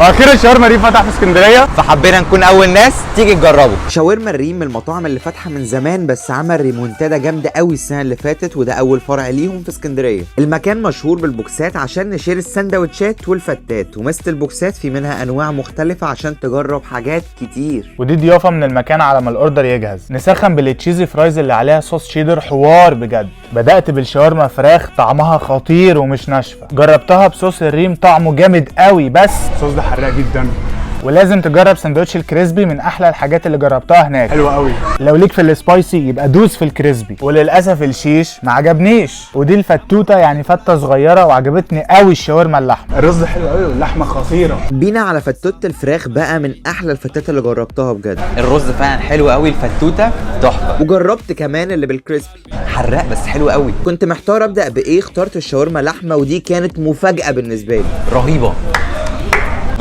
واخيرا شاورما ريم فتح في اسكندريه، فحبينا نكون اول ناس تيجي تجربه. شاورما الريم من المطاعم اللي فاتحة من زمان، بس عمل ريمونتادا جامدة قوي السنة اللي فاتت، وده اول فرع ليهم في اسكندرية. المكان مشهور بالبوكسات عشان نشير السندوتشات والفتات، وميزه البوكسات في منها انواع مختلفة عشان تجرب حاجات كتير. ودي ضيافة من المكان على ما ال order يجهز. نسخن بال cheesy fries اللي عليها صوص شيدر، حوار بجد. بدات بالشاورما فراخ، طعمها خطير ومش ناشفة. جربتها بصوص الريم، طعمه جامد قوي، بس الصوص ده حراق جدا. ولازم تجرب سندوتش ال crispy، من احلى الحاجات اللي جربتها هناك. حلو قوي. لو ليك في ال spicy يبقى دوس في ال crispy. وللاسف الشيش ما عجبنيش. ودي الفتوته، يعني فته صغيره، وعجبتني قوي الشاورما اللحمة. الرز حلو قوي واللحمة خطيره. بينا على فتوته الفراخ بقى، من احلى الفتات اللي جربتها بجد. الرز فعلا حلو قوي، الفتوته تحفه. وجربت كمان اللي بال crispy. حراق بس حلو قوي. كنت محتار ابدا بايه، اخترت الشاورما لحمه، ودي كانت مفاجاة بالنسبة لي. رهيبه.